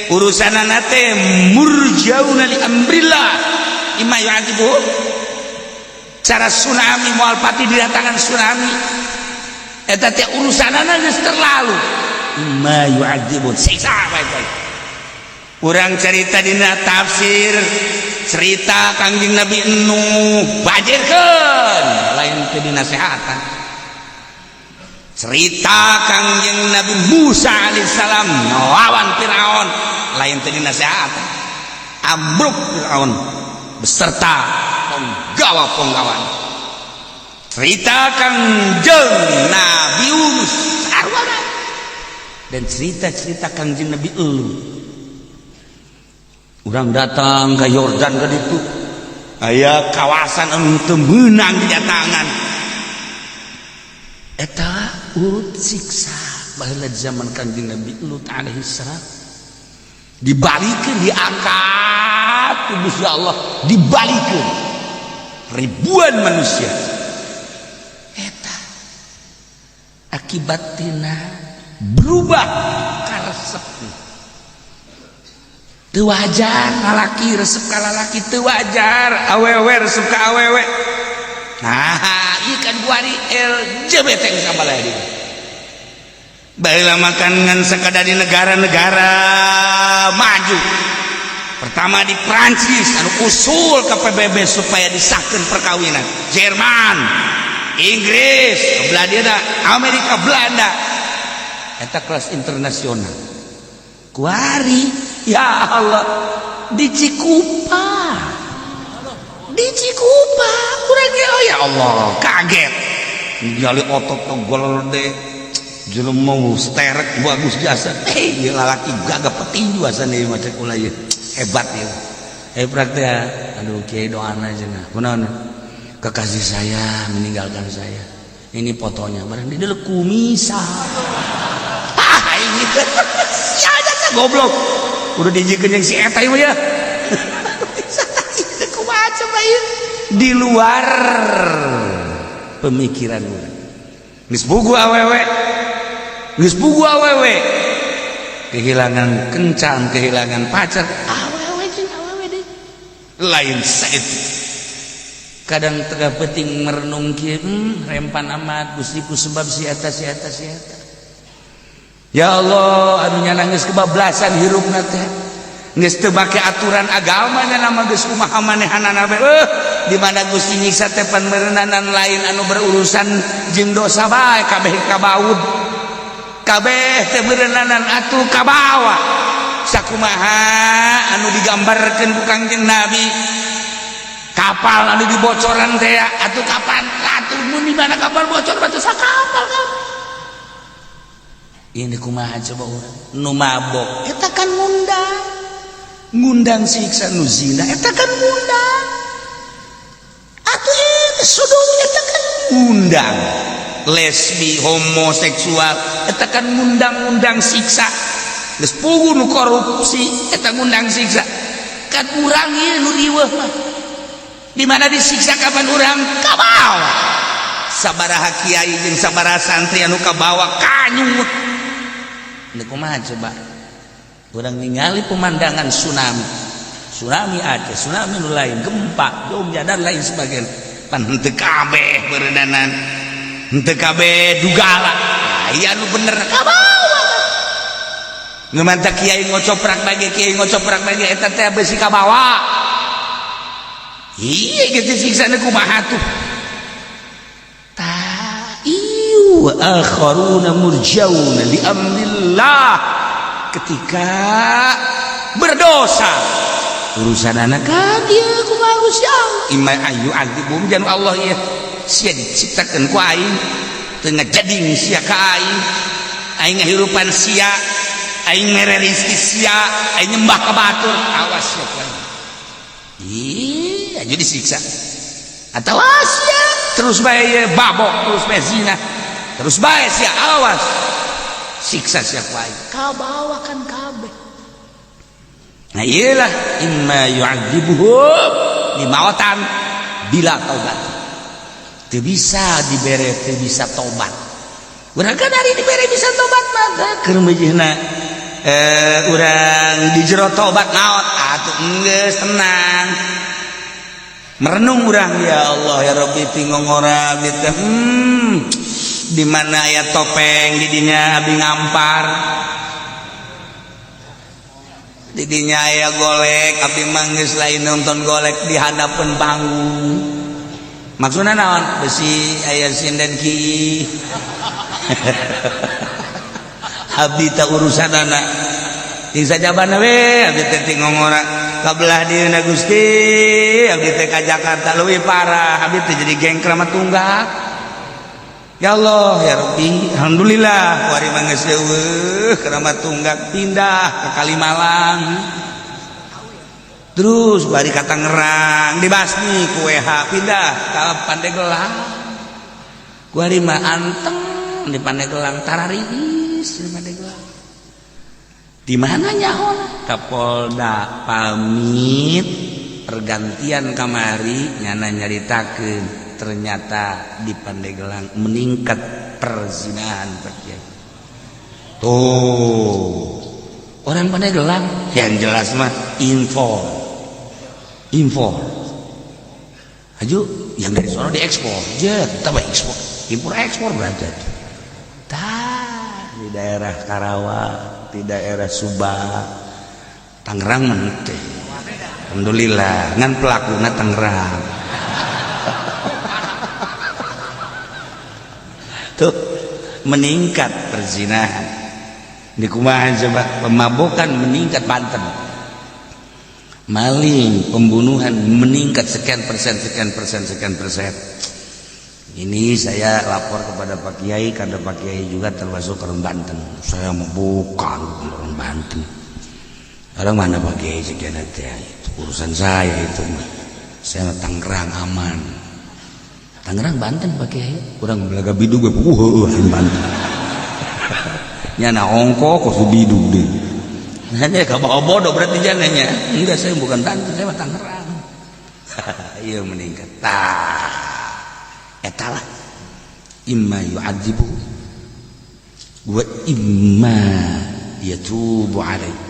Urusanana teh murjauna li amrillah. Imma yu'adzibuhu. Cara tsunami moal pati didatangan tsunami. Eta teh urusanana geus terlalu. Imma yu'adzibun siksa bae bae. Urang cerita dina tafsir cerita Kangjeng Nabi Nuh bajirkeun lain teh dinasehatan. Cerita Kangjeng Nabi Musa alaihissalam ngelawan Firaun lain teh dinasehatan. Ambruk Firaun beserta penggawa-penggawa. Cerita Kangjeng Nabi Yunus sarwana dan cerita-cerita Kangjeng Nabi Lut. Urang datang ke Yordan ke ditu aya kawasan anu teu meunang didatangan. Eta urut siksa baheula zaman Kangjeng Nabi Lut alaihi salam dibalikeun diangkat ku Gusti Allah dibalikeun ribuan manusia. Eta akibat tina berubah karesep. Teu wajar lalaki resep ka lalaki, teu wajar awewe resep ka awewe. Nah, ieu kan kuari LGBT geus sabalaya dieu. Baheula makan ngan sakadar di negara-negara maju. Pertama di Prancis anu usul ke PBB supaya disahkan perkawinan. Jerman, Inggris, Belanda, Amerika, Belanda. Eta kelas internasional. Kuari ya Allah di Cikupa. Di Cikupa urang ge, oh ya Allah, kaget. Ningali otot gede jelema sterek bagus jasa. Eh, ieu lalaki gagah petinju asana ieu mah, cek ulah ieu. Hebat ieu. Eh, praktek aduh kiai doana cenah. Kunaon? Kekasih saya meninggalkan saya. Ini fotonya, barang di dalam kumisa. Ah, ini si ada goblok. Udah dijieun yang si eta ieu ya. Kumaha coba ieu? Di luar pemikiran urang. Geus puguh awewe. Geus puguh awewe. Kehilangan kencan, kehilangan pacar, awewe jeung awewe deui. Lain saeutik. Kadang tengah penting merenung kieu, rempan amat Gusti ku sebab si eta, si eta, si eta. Ya Allah, anu nya geus kebablasan hirupna teh. Geus teu make aturan agama nya nama geus kumaha manehanana bae. Di mana Gusti nyiksa teh pan meureunanan lain anu berurusan jeung dosa bae kabeh kabaud. Kabeh teh meureunanan atuh kabawa. Sakumaha anu digambarkeun ku Kangjeng Nabi, kapal anu dibocoran teh atuh kapan atuh mun di mana kapal bocor batu sakapal kan. Ini kumaha coba urang nu mabok eta kan ngundang ngundang siksa, nu zina eta kan ngundang, atuh eta sodom eta kan ngundang, lesbi homoseksual eta kan ngundang-ngundang siksa, geus puguh nu korupsi eta ngundang siksa. Kan urang ieu nu riweuh mah di mana disiksa kapan urang kabawa. Sabaraha kiai jeung sabaraha santri anu kabawa kanyut. Ini kumaha coba urang ningali pemandangan tsunami, tsunami Aceh, tsunami nu lain, gempa Jogja dan lain sebagainya, pan henteu kabeh beureunanan, henteu kabeh dugala. Aya nu bener kabawa. Nu mantap kiai ngocoprak bagi kiai ngocoprak bagi eta teh besi kabawa. Iya gitu, siksana kumaha tuh. Ta iyu akharuna murjauna li amrillah. Ketika berdosa urusan anak kan dia kumaha Gusti Allah, imma ayu azibum jan Allah ieu sia diciptakeun ku aing, teu ngajading sia ka aing, aing ngahirupan sia, aing mere rezeki sia, aing nyembah ka batur, awas sia ku aing. Iya, jadi siksa. Atau sia terus bae babok, terus bae zina, terus bae sia, awas siksa sia ku aing. Kabawa kan kabeh. Nah iyalah, imma yu'adzibuhum dimautan bila taubat. Teu bisa dibere, teu bisa tobat. Urang kan hari dibere bisa tobat mah keur meujeuhna urang di jero tobat maot atuh geus tenang. Merenung urang, ya Allah ya Rabbi, tingongora abdi teh, di mana aya topeng di dinya abdi ngampar, di dinya aya golek abdi manggis lain nonton golek di hadapan panggung. Maksudna naon? Besi aya sinden ki abdi tak urusan anak di sajabana we abdi teh tingongora kabelah dieuna Gusti abdi teh ka Jakarta leuwih parah, abdi teh jadi geng Kramat Tunggak. Ya Allah ya Rabbi, alhamdulillah kuari mah geus eueuh Kramat Tunggak, pindah ke Kalimalang, terus kuari ka Tangerang dibasmi ku WH, pindah ka Pandeglang, kuari mah anteng di Pandeglang, tarariis di Pandeglang. Di mana nyaho Kapolda pamit pergantian kamari nyana nyaritakeun ternyata di Pandeglang meningkat perzinahan. Pak Kiai tuh orang Pandeglang yang jelas mah info info aju yang dari sono diekspor je tambah ekspor impor ekspor berarti tah di daerah Karawang, di daerah Subang, Tangerang mente alhamdulillah ngan pelakuna Tangerang tuh meningkat perzinahan. Di kumaha coba pemabukan meningkat Banten. Maling, pembunuhan meningkat sekian persen, sekian persen, sekian persen. Ini saya lapor kepada Pak Kiai karena Pak Kiai juga termasuk orang Banten. Saya mau, bukan orang Banten. Orang mana, Pak Kiai? Sekian nanti itu urusan saya itu mah. Saya Tangerang aman. Tangerang Banten, Pak Kiai. Urang belaga bidug gue, Banten. Nyana ongko kok bidug deh. Hanya kamu bodoh berarti jangannya. Enggak, saya bukan Banten, saya mah Tangerang. Iya, meningkat. Tah, etalah imma yu'adzibu wa imma yatubu alaih.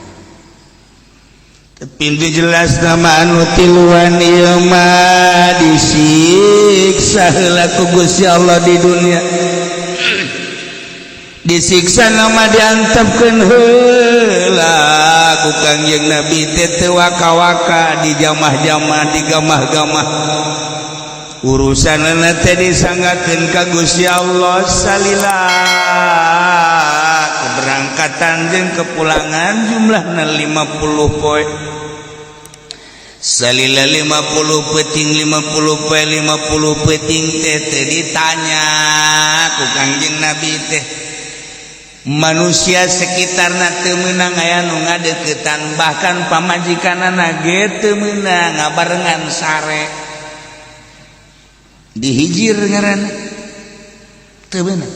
Tapi jelas nama anu tiluan ieu mah disiksa heula ku Gusti Allah di dunia. Disiksa nama diantepkeun heula ku Kangjeng Nabi teh, teu waka-waka di jamah-jamah, di gamah-gamah. Urusan teh disanggakeun ka Gusti Allah salila keberangkatan jeung kepulangan, jumlahna 50 poe. Salila 50 peuting, 50 poe, 50 peuting teh teh ditanya ku Kangjeng Nabi teh, manusia sekitarna teu meunang aya nu ngadeukeutan, bahkan pamajikanana ge teu meunang ngabarengan sare. Dihijir ngaranna, teu beunang.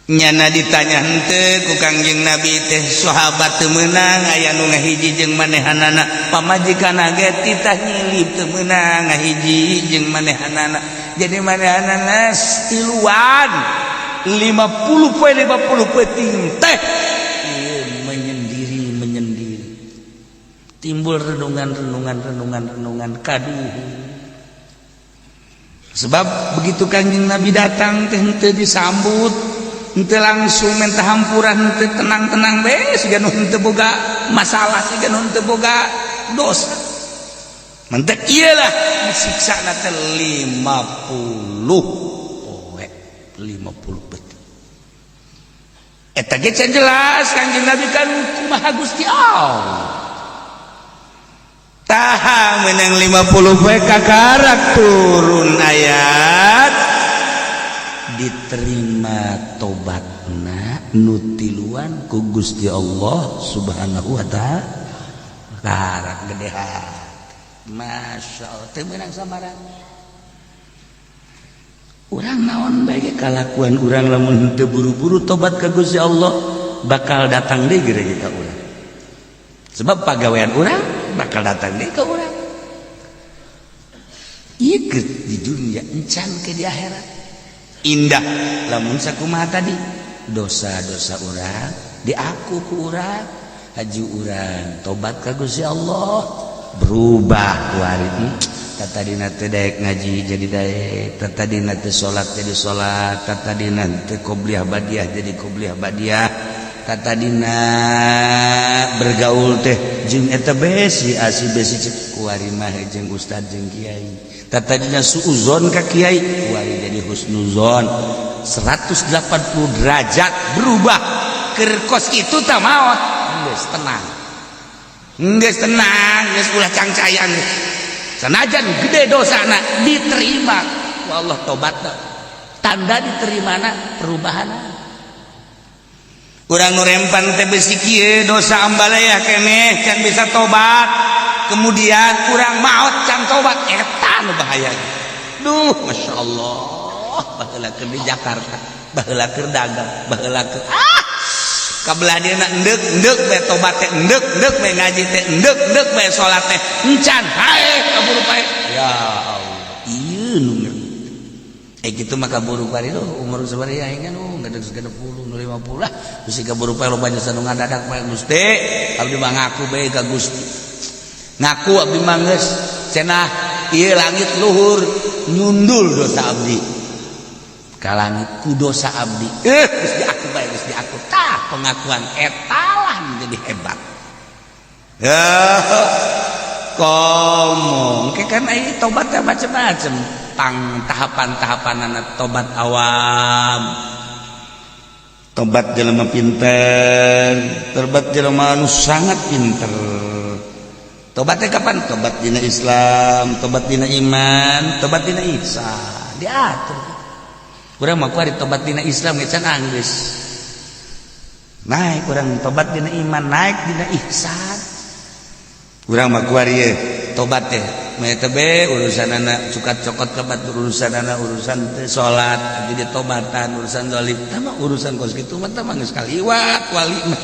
Nyana ditanya henteu ku Kangjeng Nabi teh, sahabat teu meunang aya nu ngahiji jeung manehanana, pamajikanna ge titah nyilip teu meunang ngahiji jeung manehanana. Jadi manehanana tiluan 50 poe 50 peuting teh menyendiri menyendiri, timbul renungan renungan renungan renungan kaduh. Sebab begitu Kanjeng Nabi datang teh henteu disambut, henteu langsung minta hampura, henteu tenang-tenang be, siga nu henteu boga masalah, siga nu henteu boga dosa. Mentek iyalah disiksa teh 50 poe 50 peuting. Eta ge can jelas Kanjeng Nabi kan kumaha Gusti Allah. Tah, menang 50 poe kakarak turun ayat, diterima tobatna nu tiluan ku Gusti Allah Subhanahu wa Ta'ala. Karak gede hati. Masya Allah, teu meunang sambarang. Urang naon bae kalakuan urang, lamun teu buru-buru tobat ka Gusti Allah bakal datang deui gede ka urang. Sebab pagawean urang bakal datang deui ka urang. Ieu di dunia, encan ke di akhirat. Indah lamun sakumaha tadi, dosa-dosa urang diaku ku urang, haju urang tobat ka Gusti Allah, berubah ku hari. Tadina teh daek ngaji jadi daek, tadina teh salat jadi salat, tadina teh qobliyah badiah jadi qobliyah badiah, tadina bergaul teh jeung eta besi asi besi cek, kuari mah jeung ustad jeung kiai. Tadina suuzon ka kiai, kuari jadi husnuzon. 180 derajat berubah. Keur kos itu tak maot geus tenang, geus tenang, geus ulah cangcayang. Sanajan gede dosana diterima ku Allah tobatna, tanda diterimana perubahan. Urang nu rempan teh besi kieu, dosa ambalaya keneh can bisa tobat, kemudian kurang maot can tobat, eta nu bahaya. Duh, Masya Allah, baheula keur di Jakarta, baheula keur dagang, baheula keur kabelah dia endek endek bae tobat teh, endek endek bae ngaji teh, endek endek bae salat teh, encan hae kaburu pae. Ya Allah, ieu nu ngeri. Gitu mah kaburu pari lu umur sabaraha aing kan geus 60 nu 50 lah, geus kaburu pae. Loba jasa nu ngadadak pae. Gusti, abdi mah ngaku bae ka Gusti, ngaku abdi mah geus cenah ieu langit luhur nyundul dosa abdi ka langit ku dosa abdi. Geus diaku bae, geus diaku. Tah, pengakuan etalah menjadi hebat ya. Komong ke kan ai tobatnya macam-macam, tang tahapan-tahapan anak tobat awam, tobat jelema pinter, tobat jelema anu sangat pinter. Tobatnya kapan? Tobat dina Islam, tobat dina iman, tobat dina ihsan. Diatur. Urang mah kuari tobat dina Islam ge can anggeus. Naik urang tobat dina iman, naik dina ihsan. Urang mah kuari ye tobat teh. Mah urusan anak cukat cokot kebat urusan anak urusan teh salat jadi tobatan urusan zalim tah urusan kos kitu mah tah geus kaliwat wali mah.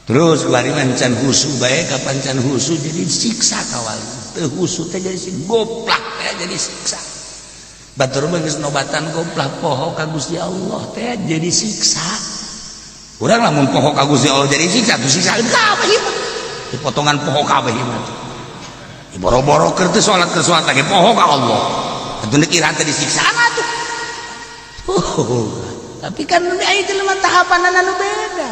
Terus wali mah can husu bae kapan can husu jadi siksa ka wali. Teu husu teh jadi si goplak teh jadi siksa. Batur mah geus nobatan goplak poho ka Gusti Allah teh jadi siksa. Urang lamun poho ka Gusti Allah jadi siksa tuh siksa kabeh ieu mah. Dipotongan poho kabeh ieu mah. Boro-boro keur teu salat keur salat lagi poho ka Allah. Atuh deuk iraha teh disiksa atuh. Tapi kan aya jelema tahapanana nu beda.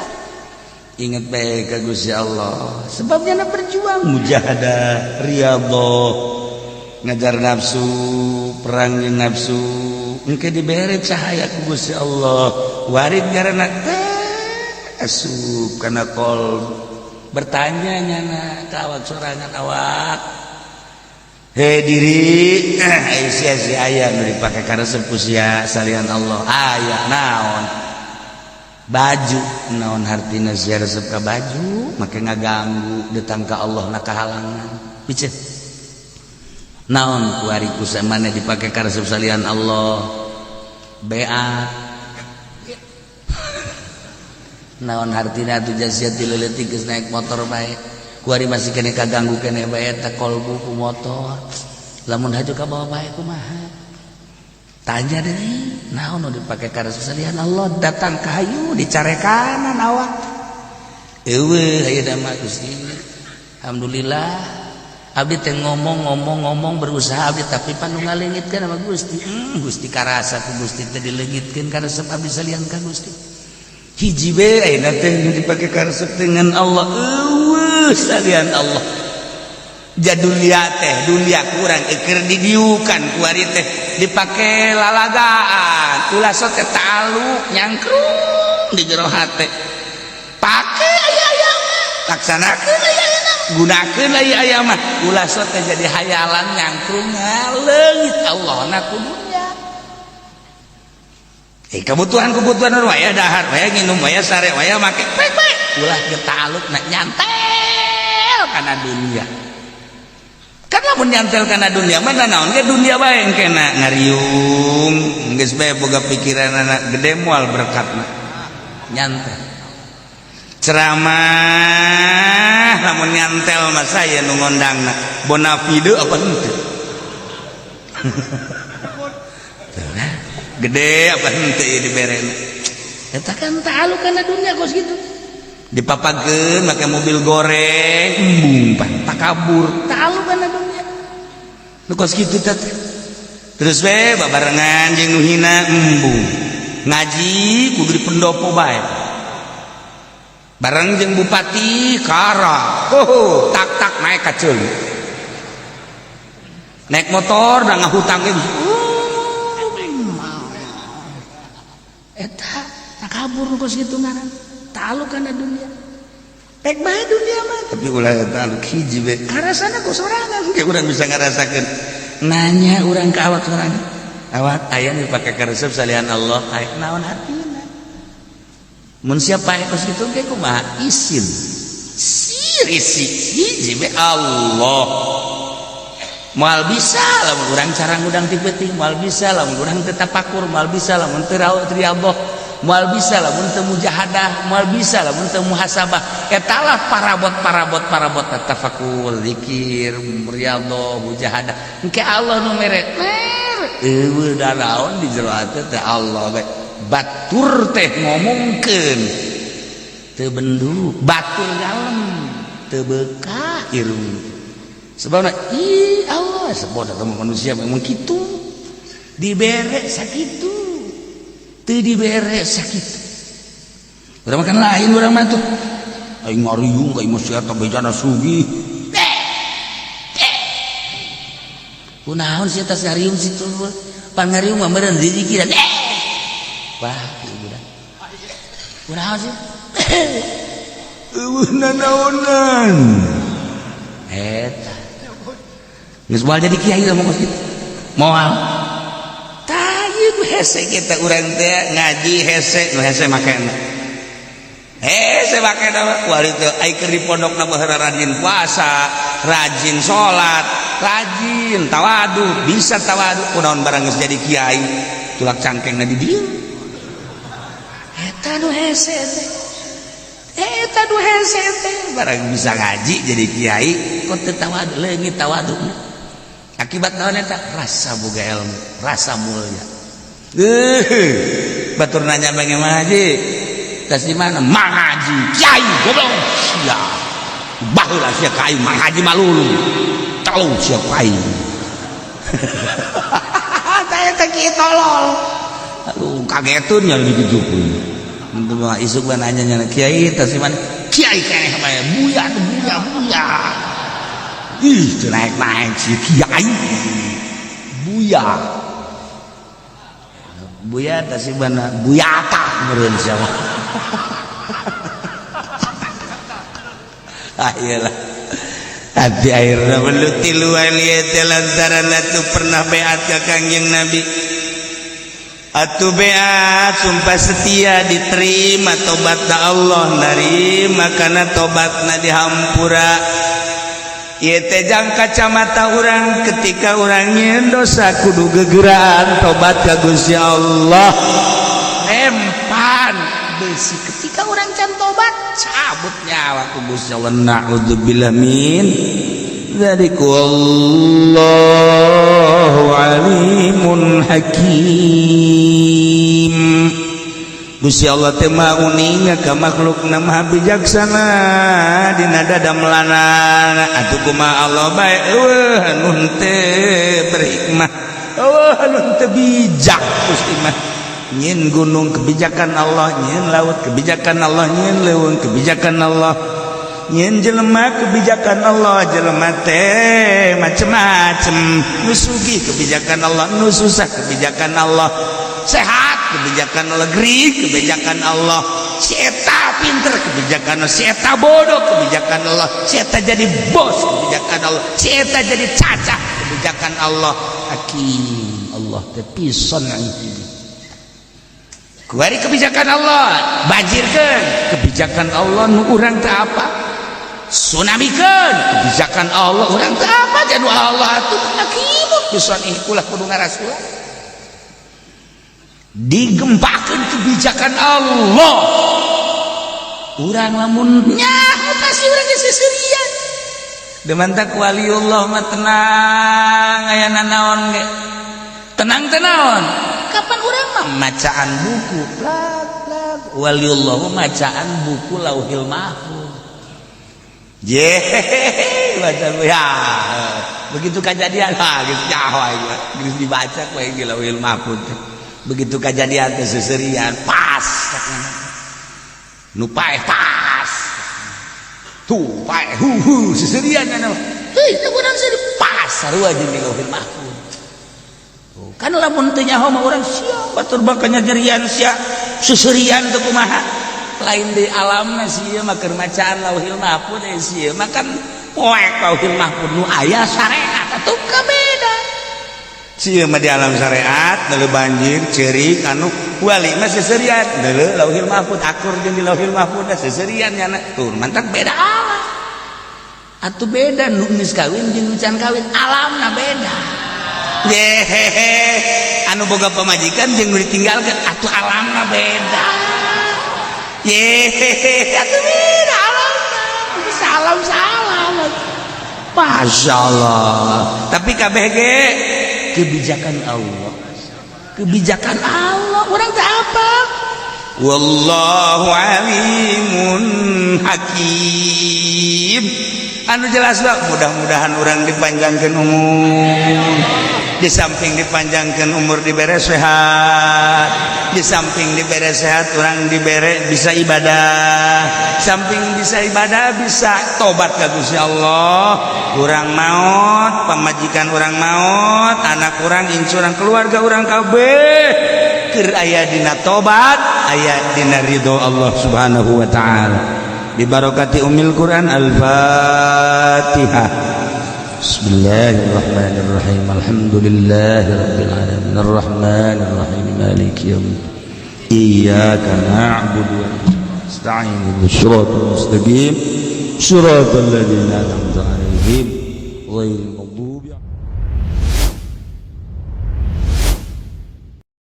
Ingat bae ka Gusti Allah. Sebabnya na berjuang mujahadah, riyadhah, ngajar nafsu, perang jeung nafsu. Engke dibere cahaya ku Gusti Allah. Warid ngaranna teh asup kana qalb. Bertanya nyana ka awak sorangan awak. Hei diri, sia si aya nu dipake karesep ku sia salian Allah. Aya naon? Baju naon hartina sia resep ka baju, make ngaganggu datang ka Allah na kahalangan. Piceun. Naon kuari ku samane dipake karesep salian Allah? Beak. Naon hartina atuh sia ti leuletik geus naik motor bae. Kuari masih kene kaganggu kene bae eta kolbu ku motor. Lamun haju ka bawa bae kumaha? Tanya deui, naon nu dipake karesep salian Allah datang ka hayu dicarekanan awak. Eueuh ayeuna mah Gusti. Alhamdulillah abdi teh ngomong-ngomong-ngomong berusaha abdi tapi pan nu ngaleungitkeun sama Gusti. Gusti karasa ku Gusti teh dileungitkeun karesep abdi salian ka Gusti. Hiji be ayeuna teh nu dipake karesep dengan Allah eueuh salian Allah. Jadulia teh dunia kurang eker didiukan kuari teh dipake lalagaan ulah sok teh taluk nyangkrung di jero hate pake aya aya mah laksanakeun aya aya gunakeun aya aya mah ulah sok teh jadi hayalan nyangkrung ngaleungit Allah na ku dunya. Kebutuhan-kebutuhan waya dahar waya nginum waya sare waya make pek pek ulah ge taluk na nyantel kana dunia. Kan lamun nyantel kana dunia mana naon ge dunia bae engkena ngariung geus bae boga pikiranana gede moal berkatna nyantel ceramah lamun nyantel mah saya nu ngondangna bonafide apa henteu gede apa henteu ieu diberena eta kan ta'aluk kana dunia kos kitu dipapakeun make mobil goreng embung pan takabur ta'aluk kana dunia nu kos kitu teh terus we babarengan jeung nu hina embung ngaji kudu di pendopo bae bareng jeung bupati kara oh tak tak naik ka ceuli naik motor da ngahutang ge eta takabur nu kos kitu ngaran ta'aluk kana dunia pek bae dunia mah tapi ulah ta'aluk hiji we karasana ku sorangan ge urang bisa ngarasakeun nanya urang ka awak sorangan awak aya nu dipake karesep salian Allah aya naon hartina mun sia pae kos kitu ge kumaha isin sir isi hiji we Allah moal bisa lamun urang cara ngudang ti peuting moal bisa lamun urang teu tapakur moal bisa lamun teu riyadhah moal bisa lamun teu mujahadah moal bisa lamun teu muhasabah eta lah parabot-parabot tafakur zikir riyadhah mujahadah engke Allah nu mere mer eueuh da naon di jero hate teh Allah bae batur teh ngomongkeun teu bendu batur dalem teu beukah irung sebabna ih Allah sebab manusia memang kitu dibere sakitu teu dibere sakitu urang makan lain urang mah tuh aing ngariung ka imah sia teh bejana sugih kunaon sia tas ngariung situ pan ngariung mah meureun rezeki dan wah budak kunaon sih eueuh nanaonan Eta geus moal jadi kiai lah, mau kitu moal. Tah, ieu hese kita urang teh ngaji hese, nu hese makena hese makena wali teh. Ai keur di pondokna baheula rajin puasa, rajin salat, rajin tawadu, bisa tawadu. Kunaon barang geus jadi kiai tulak cangkengna di dieu? Eta nu hese teh, eta nu hese teh. Barang bisa ngaji jadi kiai kok teu tawadu, leungit tawaduna. Akibat naon eta? Rasa boga ilmu, rasa mulia. Batur nanya, "Bagaimana, Haji? Tas di mana?" "Mang Haji kiai goblok sia. Baheula sia ka aing, Mang Haji malulu tolong sia ku aing." Tah, eta kieu tolol. Aduh, kagetun nya gitu pun isuk mah nanya nya, "Kiai tas di mana?" "Kiai keneh bae, buya buya buya." Ih, teu naik-naik si kiai buya buya. Tas di mana? "Buyata meureun siapa." Ah, iyalah. Hati akhirnya beluti luar teh lantaran atuh pernah beat ka Kangjeng Nabi. Atuh beat sumpah setia, diterima tobatna, Allah narima karena tobatna dihampura. Ieu teh jang kacamata urang. Ketika urang nyieun dosa kudu gegeraan tobat ka Gusti Allah. Empan besi, ketika urang can tobat cabut nyawa ku Gusti Allah. Na'udzubillah min dzalik. Wallahu alimun hakim. Gusti Allah teh Maha uninga ka makhlukna, Maha bijaksana dina dadamelanana. Atuh kumaha Allah bae eueuh anu teu berhikmah, eueuh anu teu bijak? Gusti mah nyieun gunung kebijakan Allah, nyieun laut kebijakan Allah, nyieun leuweung kebijakan Allah, nyieun jelema kebijakan Allah. Jelema teh macem-macem, nu sugih kebijakan Allah, nu susah kebijakan Allah, sehat kebijakan Allah, gering kebijakan Allah, si eta pinter kebijakan Allah, si eta bodoh kebijakan Allah, si eta jadi bos kebijakan Allah, si eta jadi cacah kebijakan Allah. Hakim Allah teh pisan. Kuari kebijakan Allah banjirkeun, kebijakan Allah, nu urang teh apa? Tsunamikeun, kebijakan Allah, urang teh apa? Jadi Allah atuh hakim pisan. Ulah kudu ngarasulah, digempakeun kebijakan Allah. Urang lamun nyaho pasti urang geus seserian. Demantak waliullah mah tenang, aya nanaon ge tenang. Tenaon kapan urang mah macaan buku plak plak, waliullah mah macaan buku Lauhil Mahfuz. Je baca ya, begitu kejadian, ah, geus nyaho aing, geus dibaca ku aing di Lauhil Mahfuz. Begitu kejadian teh seserian, pas nu paeh, pas tuh paeh, hu hu seserian nya. Hei, urang seri pas sarua jeung di Lauhil Mahfuz. Tuh, kan lamun teu nyaho mah urang sia batur bakal nyerian sia seserian teh kumaha? Lain di alamna sia mah keur macaan Lauhil Mahfuz. Eh, sia mah kan poek Lauhil Mahfuz nu aya syariat, atuh beda. Sia mah di alam syariat deuleu banjir ceurik, anu wali mah seserian deuleu Lauhil Mahfuz, akur jeung di Lauhil Mahfuz seserian nyana. Tuh, mantak beda alam atuh, beda nu geus kawin jeung nu can kawin, alamna beda. Yehehe, anu boga pamajikan jeung nu ditinggalkeun atuh alamna beda. Yehehe, atuh beda alamna. Salam salam. Masya Allah. Tapi kabeh ge kebijakan Allah. Kebijakan Allah. Urang teh apa? Wallahu alimun hakim. Anu jelas lah, mudah-mudahan urang dipanjangkan umur. Di samping dipanjangkan umur dibere sehat, di samping dibere sehat urang dibere bisa ibadah, samping bisa ibadah bisa tobat ka Gusti Allah. Urang maut, pamajikan urang maut, anak urang, incu urang, keluarga urang kabeh keur aya dina tobat, aya dina ridho Allah Subhanahu wa taala. Bibarokati Ummil Quran. Al-Fatihah. Bismillahirrahmanirrahim. Alhamdulillahirabbil alamin, arrahmanirrahim, maliki yaumiddin, iyyaka na'budu wa nasta'in, ihdinas siratal mustaqim, siratal ladzina an'amta 'alaihim, ghairil